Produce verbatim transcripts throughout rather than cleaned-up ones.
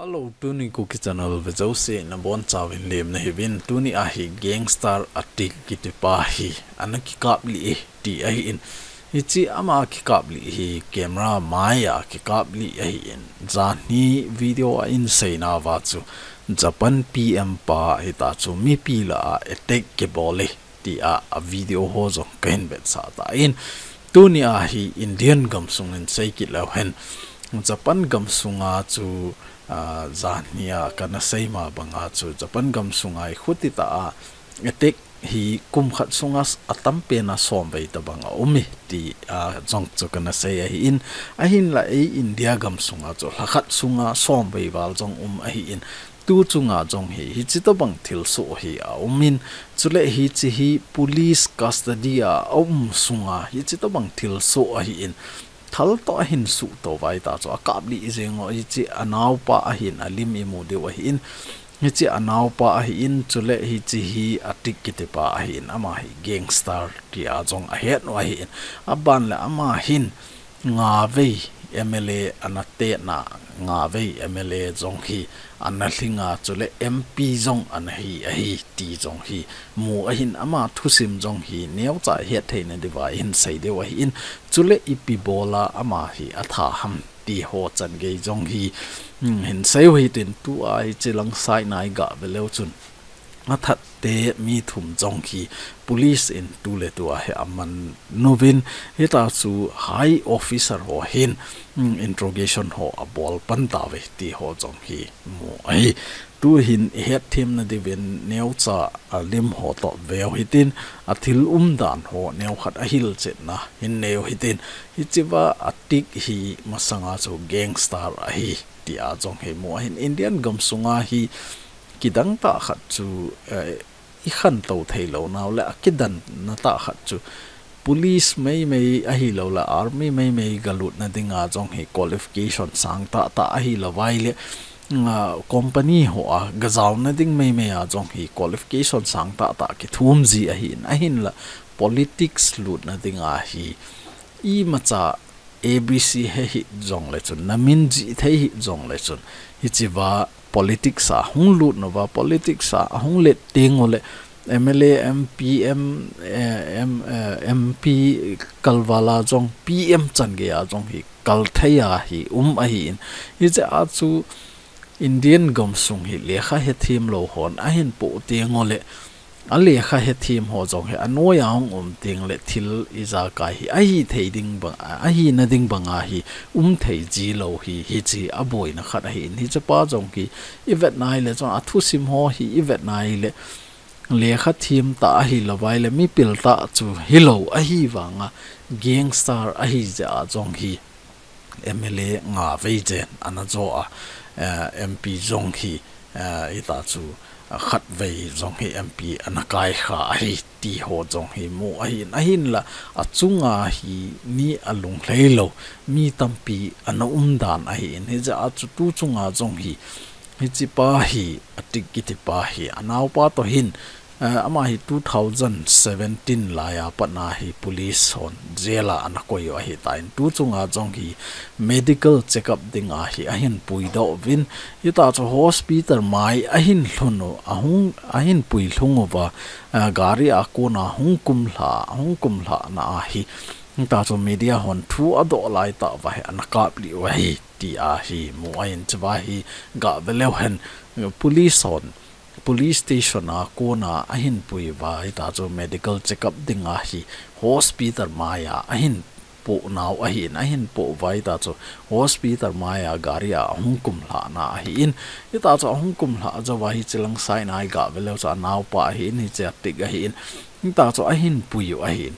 Hello, tuni Kuki Channel vejouse nabonchauvin lemna hiuvin. Tuni ahi gangster Atik kitipa hi ana kikaplih e ti ahin. Hiche ama kikaplih hi camera maiya kikaplih ahin. Janhi video a ahin seinauva chu Japan P M pa hitachu mipi lah a attack kibol e tia a video ho jong kahin vetsah tan. Tuni ahi Indian gamsung in seikit leuhen, Japan gamsunga chu, ah, janhia kana seima banga chu Japan gamsunga hi khuti tah a attack hi kum khat sunga atampen a somvei tabang aum e tia jong chu kana sei ahin, ahinla ei India gamsunga chu lhakhat sunga somvei val jong um ahin, tu chunga jong hi hiche tobang thilsoh hi aumin, chule hiche hi police custody a aum sunga hiche tobang thilsoh ahin, thal toh ahin suhto uva hitachu akaplih jeng u, hiche anaopa ahin, alim imu diu ahin, hiche anaopa ahin, chule hiche hi Atik kitipa ahin, ama hi gangster tia jong ahet u ahin, aban le ama hin ngavei M L A ana tetna, ngavei M L A jong hi ana lhinga, chule M P jong ana hi ahi ti jong hi mu ahin, ama thusim jong hi neocha hetthei nadiuva ihin sei diu ahin, chule ipi bola ama hi atha ham ti ho changei jong hi, hmm, hin sei u hitin, tua hiche lang side na iga ve leu chun athat te mi thum jong hi police in tuletua hi aman uvin, hitachu high officer ho hin, mm, interrogation ho abol pan tauve ti ho jong hi mu ahi. Tuhin ihet them nadiuvin neocha alim ho toh veu hitin, athil umdan ho neokhat ahilchetna hin neiu hitin, hichea Atik hi masanga chu gangster ahi tia jong hi mu ahin, Indian gamsunga hi kidang tah khat chu, eh, ikhantou theilou nau le akidanna tah khat chu police meimei ahilouleh army meimei galutna dinga jong hi qualification sang tahtah ahilou vaileh, ah, company hoa gajaona ding meimei a jong hi qualification sang tahtah kithum ji ahin, ahinla politics lutna dinga hi imacha A B C he hih jongle chun, namin jih thei hih jongle chun, hichea politics a hung lut uva, politics a ahung let teng uleh M L A, M P, M, eh, M, eh, M P kalvala jong P M changei a jong hi kal thei ahi um ahin. Hichea chu Indian gamsung hi lekha hethem lou hon ahin poh teng uleh, alekha hethem ho jong hi anoiya hung um teng leh thil ijakai hi ahithei ding bang, ahina ding banga hi umthei jilou hi, hiche aboina khat ahin, hichepa jong hi ivet naileh chun athusim ho hi ivet naileh lekha them tah ahilou vaileh mipil tah chu hilou ahivanga gangster ahijeh a jong hi M L A ngavei jen ana jo a, eh, M P jong hi, eh, hitachu, eh, khatvei jong hi M P ana kaikha ahi ti ho jong hi mu ahin, ahinla achunga hi mi alunglhai lou mi tampi ana umdan ahin, hijeh a chu tu chunga jong hi hichepa hi Atik kitipa hi anaopa toh hin, eh, ama hi two thousand seventeen laiya patna hi police hon jail a ana koiyu ahitan, tu chunga jong hi medical checkup dinga hi ahin puidoh uvin, hitachu hospital mai ahin lhun u, ahung, ahin puilhung uva, eh, gari a kona hung kumlha, hung kumlhahna ahi, hitachu media hon thu adoh laitah uva hi ana kaplih u ahi tia hi mu ahin, chua hi ga ve leuhen, eh, police hon police station a kona ahin pui uva, hitachu medical checkup dinga hi hospital maiya ahin pohnau ahin, ahin poh uva, hitachu hospital maiya gari a ahung kumlhahna ahin, hitachu ahung kumlhah jouva hichelang side na iga ve leu chu anaopa ahin, hiche Atik ahin, hitachu ahin puiyu ahin.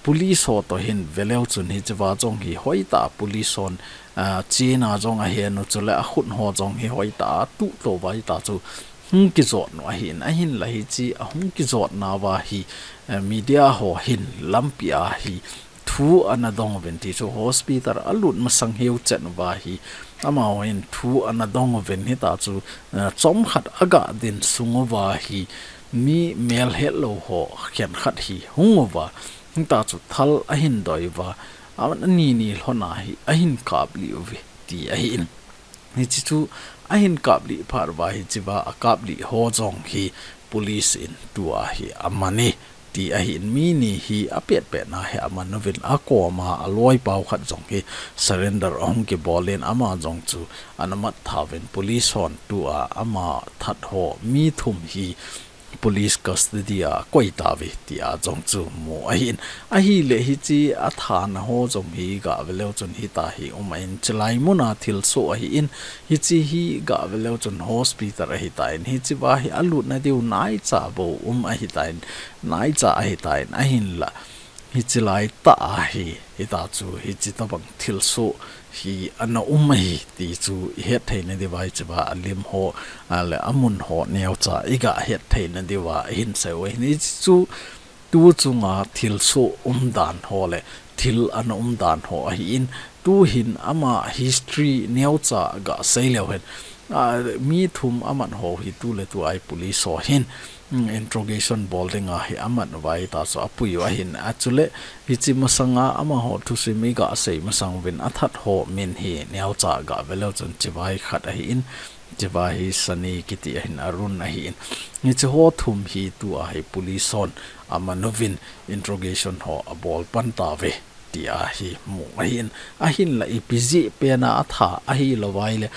Police ho toh hin ve leu chun hichea jong hi hoitah police hon, ah, chena jong ahen u, chule akhut ho jong hi hoitah atuh louva hitachu hung kijotnu ahin, ahinla hiche ahung kijotnauva hi, eh, media ho hin lampia hi thu ana dong uvin, tichu hospital alut masang hiu chet uva hi amaho hin thu ana dong uvin, hitachu, eh, chomkhat aga din sung uva hi mi melhetlou ho khenkhat hi hung uva, hitachu thal ahin doi uva, ani ni lhona hi ahin kaplih uve ti ahin. Hiche chu Ahin kaplih phat uva hichea akaplih ho jong hi police in tua hi aman e ti ahin, mi ni hi apetpet na hi aman uvin akoma aloipa khat jong hi surrender ahung kibol in ama jong chu ana mat thauvin police hon tua ama that ho mi thum hi police custody a akoi tauve tia jong chu mu ahin. Ahileh hiche athana ho jong hi gah veleu chun hita hi um ahin, chulai muna thilsoh ahin, hiche hi gah veleu chun hospital ahitan, hichea hi alutna diu naicha bou um ahitan, naicha ahitan, ahinla hiche laitah a hi, hita chu hiche tabang thilsoh hi ana um ahi ti chu ihet theina diuva hichea alim ho, a, le amun ho neocha igah het theina diuva ihin seiyu ahin, hichu tu chunga thilsoh umdan ho le thil ana umdan ho ahin, tuhin ama history neocha gah sei leu hen, a, mi thum amat ho hi tuletu a police ho hin, mm, interrogation bol dinga hi amat uva hita chu apuiyu ahin, a, chuleh hiche masanga amaho thusim igah sei masang uvin athat ho min hi neocha gah veleu chun Chibai khat ahin, Chibai hi Sani kiti ahin, Arun ahin. Hiche ho thum hi tua hi police hon aman uvin interrogation ho abol pan tauve tia hi mu ahin. Ahinla ipi jeh pena atha ahilou vaileh,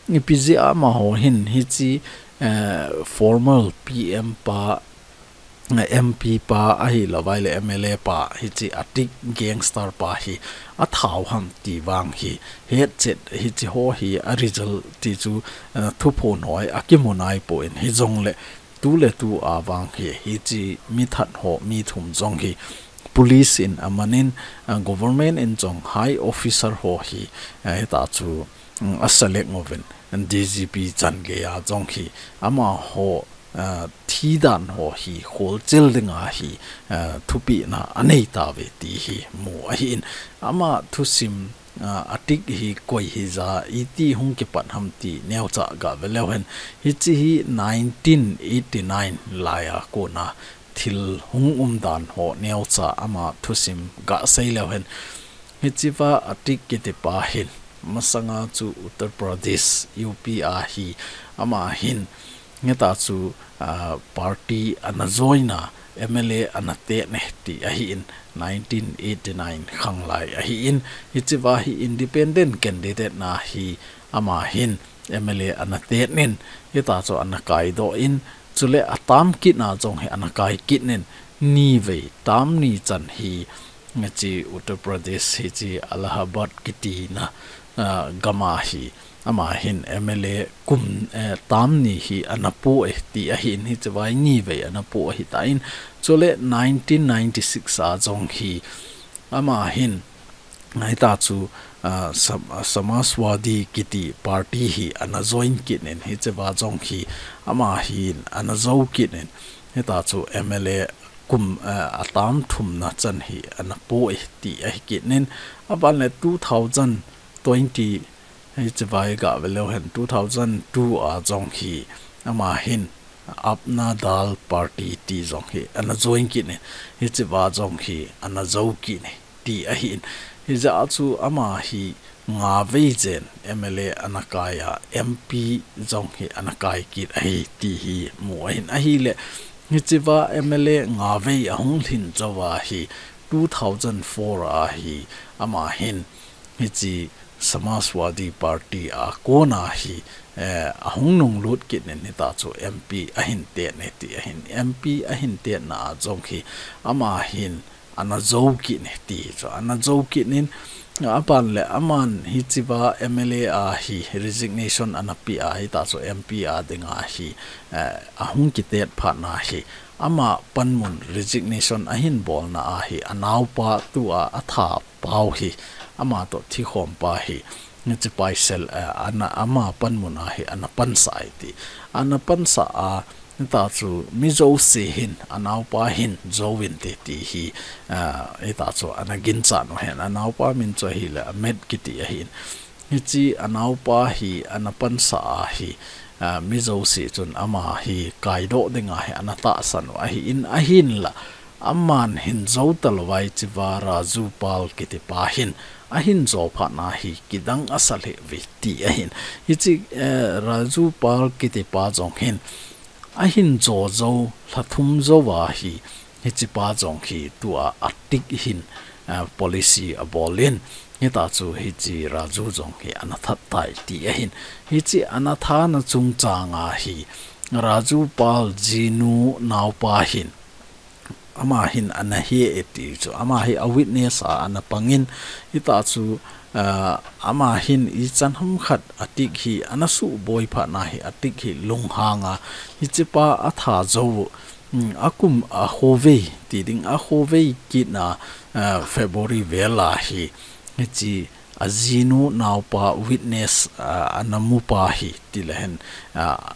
ipi jeh a amaho hin hiche, eh, former P M pa, eh, M P pa ahilou vaileh M L A pa, hiche Atik gangster pa hi athau ham ti vang hi hetchet hiche ho hi a result ti chu, eh, thuphon ho akimu naipon, hijongleh tuletu a vang hi hiche mi that ho mi thum jong hi police in amanin, ah, government in jong high officer ho hi, ah, hita chu, mm, aselect uvin, D G P chan geiya jong hi amaho, ah, thidan ho hi kholchil dinga hi, ah, thupehna anei tauve ti hi mu ahin. Ama thusim, ah, Atik hi koi hija iti hung kipat ham ti neocha gah veleu hen. Hiche hi nineteen eighty-nine laiya kona thil hung umdan ho neocha ama thusim gah sei leu hen. Hichea Atik kitipa hin masanga chu Uttar Pradesh, U P a hi ama hin hita chu, ah, party ana join a, M L A ana tet e ti ahin, nineteen eighty-nine khanglai ahin, hichea hi independent candidate na hi ama hin M L A ana tet in, hita chu ana kaidoh in, chuleh atam kit na jong hi ana kai kit in, nivei tam ni chan hi, hiche Uttar Pradesh hiche Allahabad kiti na, ah, gam a hi ama hin M L A kum, eh, tam ni hi ana po e ti ahin, hichea nivei ana po ahitan, chuleh nineteen ninety-six a jong hi ama hin hita chu, ah, Sam-, Samajwadi kiti party hi ana join kit in, hichea jong hi ama hin ana jou kit in, hita chu M L A kum, eh, atam thumna chan hi ana po e ti ahi kit in, aban le two thousand twenty, hichea gah veleu hen, two thousand two a jong hi ama hin Apna Dal Party ti jong hi ana join kit in, hichea jong hi ana jou kit e ti ahin. Hijeh a chu ama hi nga vei jen M L A ana kai a, M P jong hi ana kai kit ahi ti hi mu ahin. Ahileh, hichea M L A nga vei ahung lhin jou a hi two thousand four a hi ama hin hiche Samajwadi Party a kona hi, eh, ahung nunglut kit in, hita chu M P ahin tet e ti ahin. M P ahin tetna a jong hi ama hin ana jou kit e ti chu, ana jou kit in, aban le aman hichea M L A a hi resignation ana pe a, hita chu M P a dinga hi, eh, ahung kitet phat na hi ama panmun resignation ahin bolna a hi anaopa tua atha pau hi, ama toh thikhom pa hi, hiche paisel, eh, ana, ama panmun a hi ana pansah e ti. Ana pansah a, hita chu mi jouse hin, anaopa hin jou inte ti hi, eh, hita chu ana ginchat u ahin, anaopa min chu ahile Amit kiti ahin. Hiche anaopa hi ana pansah a hi, ah, mi jouse chun ama hi kaidoh dinga hi ana tahsan u ahin, ahinla Aman hin jou talou vai, hiche va Raju Pal kiti pa hin ahin jou phat na hi kidang asa lheh uve ti ahin. Hiche, eh, Raju Pal kiti pa jong hin ahin jou jou, lha thum jou a hi, hiche pa jong hi tua a tik hin, eh, policy abol in, hita chu hiche Raju jong hi ana that tai ti ahin. Hiche ana thana chungchang a hi Raju Pal jinu naopa hin, ama hin ana he e ti chu, ama hi a witness a ana pangin, hita chu, ah, ama hin ichan ham khat a tik hi ana suboi phat na hi a tik hi lunghang a, hiche pa a tha jou, um, a kum a khovei ti ding, a khovei kit na, ah, February vel a hi, hiche a jinu naopa witness, ah, ana mu pa hi ti le hen, ah,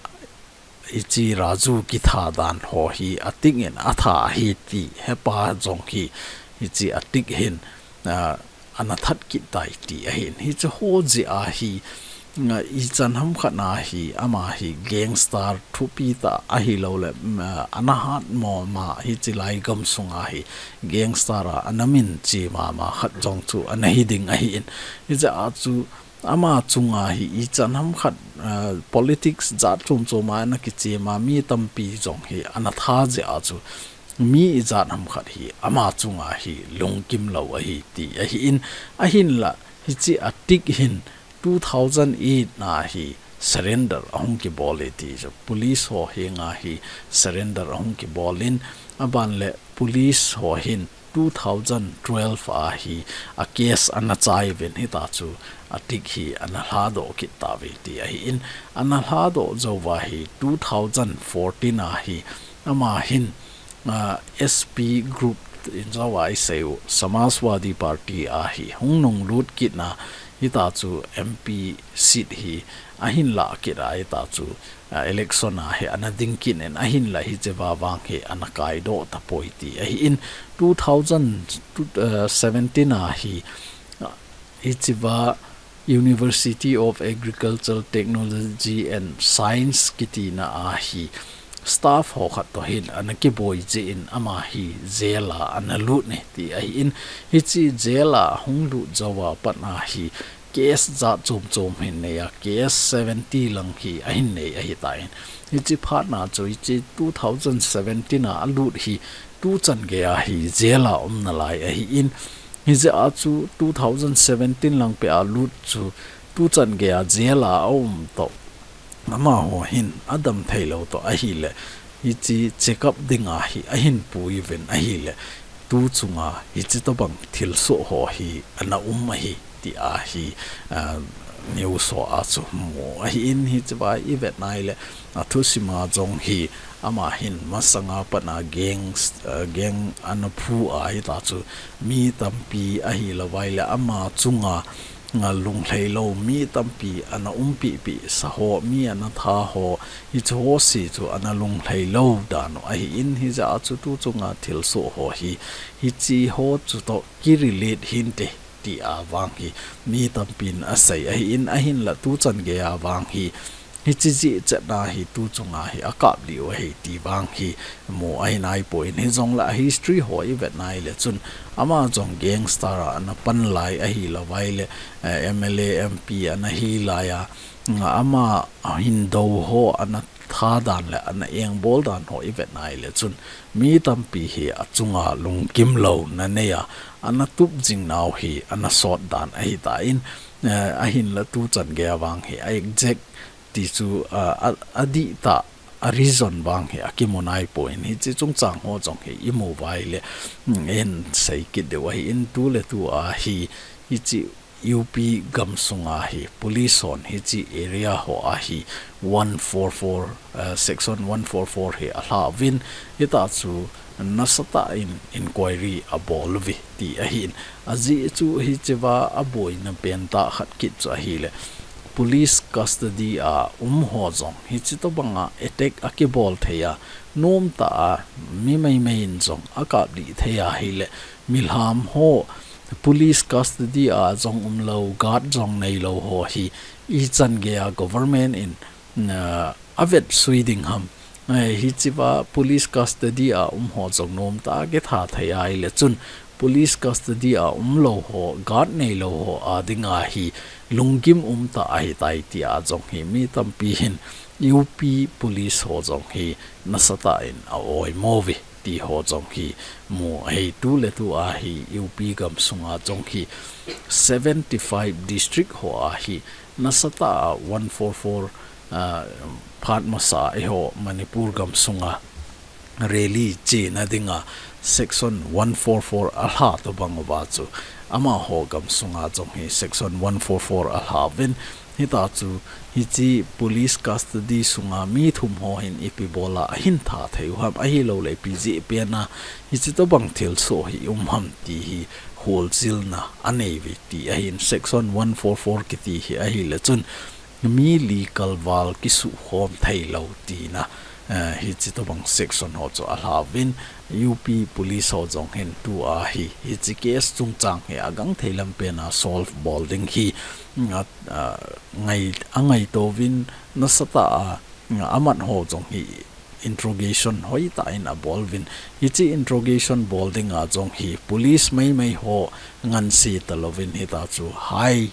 hiche Raju kitha dan ho hi a tik in a tha ahi ti he pa jong hi, hiche a tik hin, ah, ana that kit tai ti ahin. Hiche ho jeh a hi, ah, ichan ham khat na hi, ama hi gangster thupi tah ahi lou le, um, ah, ana hat mama, hiche lai gam sung a hi gangster a ana min che mama khat jong chu ana hi ding ahin. Hijeh a chu, ama chunga hi ichan ham khat, ah, politics jat chom chom a ana kichema mi tampi jong hi ana tha jeh a chu, mi ijat ham khat hi ama chunga hi lungkim lou ahi ti ahin, ahinla hiche a tik hin two thousand eight na hi surrender ahung kibol e ti chu, police ho henga hi surrender ahung kibol in, aban le police ho hin two thousand twelve a hi a case ana chai uvin, hita chu a tik hi ana lhadoh kit tauve ti ahin, ana lhadoh jou uva hi two thousand fourteen a hi ama hin, ah, S P group in jou a i sei u, Samajwadi Party a hi hung nung lut kit na, hita chu M P seat hi ahin lah kit a, hita chu ah, election a hi ana ding kit in, ahinla hiche va vang hi ana kaidoh tapoi ti ahin, two thousand seventeen a hi, ah, hiche va University of Agricultural Technology and Science kiti na a hi staff ho khat toh hin ana kiboi jeh in ama hi jail a ana lut e ti ahin, hiche jail a hung lut jou a pat a hi case jat chom chom hin nei a, case seventy lang hi ahin nei ahitan. Hiche phat na chu hiche two thousand seventeen a alut hi tuchan gei a hi jail a um nalai ahin. Hijeh a chu two thousand seventeen lang peh a lut chu tuchan gei a jail a aum toh, amaho hin adam thei lou toh ahile, hiche check up ding a hi ahin pui uvin ahile, tu chunga hiche tobang thilsoh ho hi ana um ahi ti a hi, ah, news ho a chu mu ahin, hiche va i vet nai le, a thusim a jong hi ama hin masanga pat a gang, ah, gang ana phu a, hita chu mi tampi ahi lou vai le ama chunga nga lunglhei lou mi tampi ana umpi pi sa ho, mi ana tha ho, hiche ho si chu ana lunglhei lou dan u ahin, hijeh a chu tu chunga thilsoh ho hi, hiche ho chu toh ki relate hinte ti a vang hi mi tampin asei ahin, ahinla tuchan gei a vang hi, hiche jeh chet na hi tu chunga hi akap lih u ahi ti vang hi mu ahi naipoi. Hijongle history ho i vet nai le chun ama jong gangster a ana pan lai ahi lou vai le, eh, M L A, M P ana hi lai a, nga ama hin do ho ana tha dan le ana engbol dan ho i vet nai le chun mi tampi hi achunga lungkim louna nei a, ana tup jing nau hi ana sot dan ahitan, eh, ahinla tuchan gei a vang hi a exact ti chu, ah, a, adih tah a reason vang hi akimu naipoi. Hiche chungchang ho jong hi i mu vai le, mm, in sei kit diu ahin, tu le tu a hi, hiche U P gam sunga hi police hon hiche area ho a hi one four four, ah, section one four four hi alha uvin, hita chu nasatah in inquiry abol uve ti ahin. Ajeh chu hiche va aboina pen tah khat kit chu ahile, police custody a um ho jong hiche tobanga attack akibol thei a, nomtah a mi meimei in jong akap lih thei ahile, milham ho police custody a jong umlou, guard jong neilou ho hi ichan gei a government in, ah, avet sui ding ham, Hichiva police custody a um ho jong nom tah a kitha thei ahile chun police custody a um lou ho, guard nei lou ho a dinga hi lunggim um tah ahitai tia jong hi mi tampi hin U P police ho jong hi nasatah in a oimo uve ti ho jong hi mu ahi. Tuletu a hi U P gamsunga jong hi seventy five district ho a hi nasatah a one four four, ah, phat masa eiho Manipur gamsunga rally chena dinga section one four four alha tobang uva chu amaho gamsunga jong hi section one four four alha uvin, hita chu hichi police custody sunga mi thum ho hin ipi bola ahin tha thei u ham, ahilouleh ipi jeh pena hichi tobang thilsoh hi um ham ti hi kholjilna anei uve ti ahin. Section one four four kiti hi ahile chun mi li kalval kisukhom theilou tina, eh, hichi tobang section ho chu alha uvin, U P police ho jong hin tua hi hichi case chungchang hi agangthei lam pena solve bol ding hi, mm, a, a, ngai, angaito uvin nasatah a, mm, amat ho jong hi interrogation hoitah in abol uvin. Hichi interrogation bol dinga jong hi police maimai ho ngansi talouvin hita chu high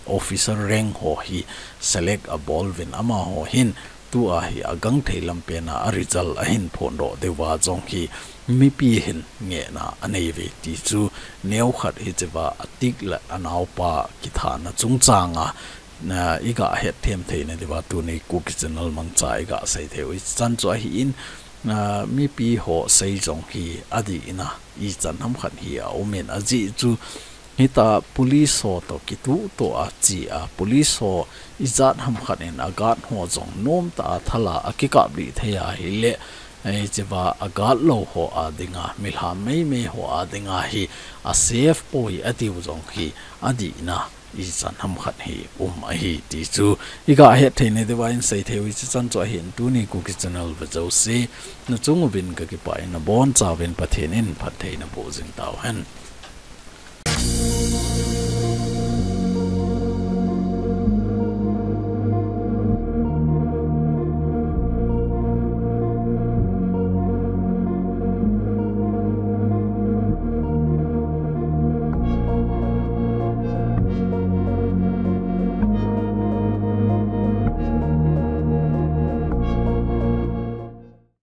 officer rank ho hi select abol uvin amaho hin tua hi agangthei lam pena a result ahin phondoh diuva jong hi mipi hin ngehna anei uve ti chu neokhat hichiva atik le anaopa kithana chungchanga na, iga hetthem theina diuva tuni Kuki Channel mangcha iga sei thei u ichan chu ahin, na, mipi ho sei jong hi adihna ichan ham khat hi aumin ajeh chu hita police ho toh kituh toh a chi a police ho ijat ham khat in a guard ho jong nom tah a thala akikap lih thei ahile, hichiva a guard lou ho a dinga, milham maimai ho a dinga hi a safe poi atiu jong hi adihna ichan ham khat hi um ahi ti chu iga hetthei na diuva in sei thei u ichan chu ahin tuni Kuki Channel vejouse nachung uvin kakipah in nabonchauvin Pathen in phattheina boh jing tauhen.